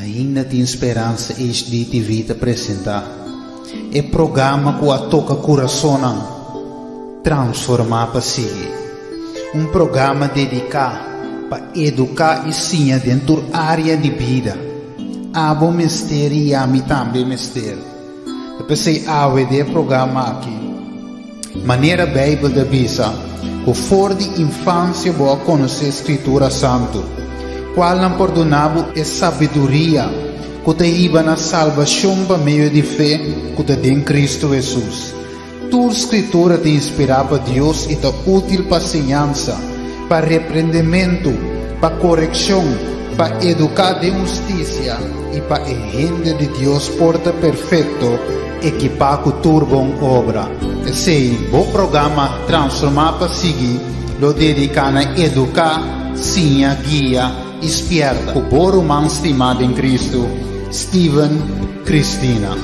Ainda tin Speransa HDTV ta presentá e programa ku a toka kurasonnan, Transformá pa Sigui. Un programa dediká pa eduká i siña den tur área di bida. Abo mester i ami tambe mester. Ta p'esei awe den e programa aki, manera Beibel ta bisa ku for di infansia bo a konosé Skritura Santu, kualnan por duna bo e sabiduria ku ta hiba na salbashon pa medio di fe ku ta den Kristu Hesus. Tur Skritura ta inspirá pa Dios i ta útil pa siñansa, pa reprendementu, pa korekshon, pa eduká den hustisia i pa e hende di Dios por ta perfekto, ekipá ku tur bon obra. P'esei, bo programa Transformá pa Sigui lo dediká na eduká, siña, guia i spièrta ku bo ruman stimá den Kristu, Steven Cristina.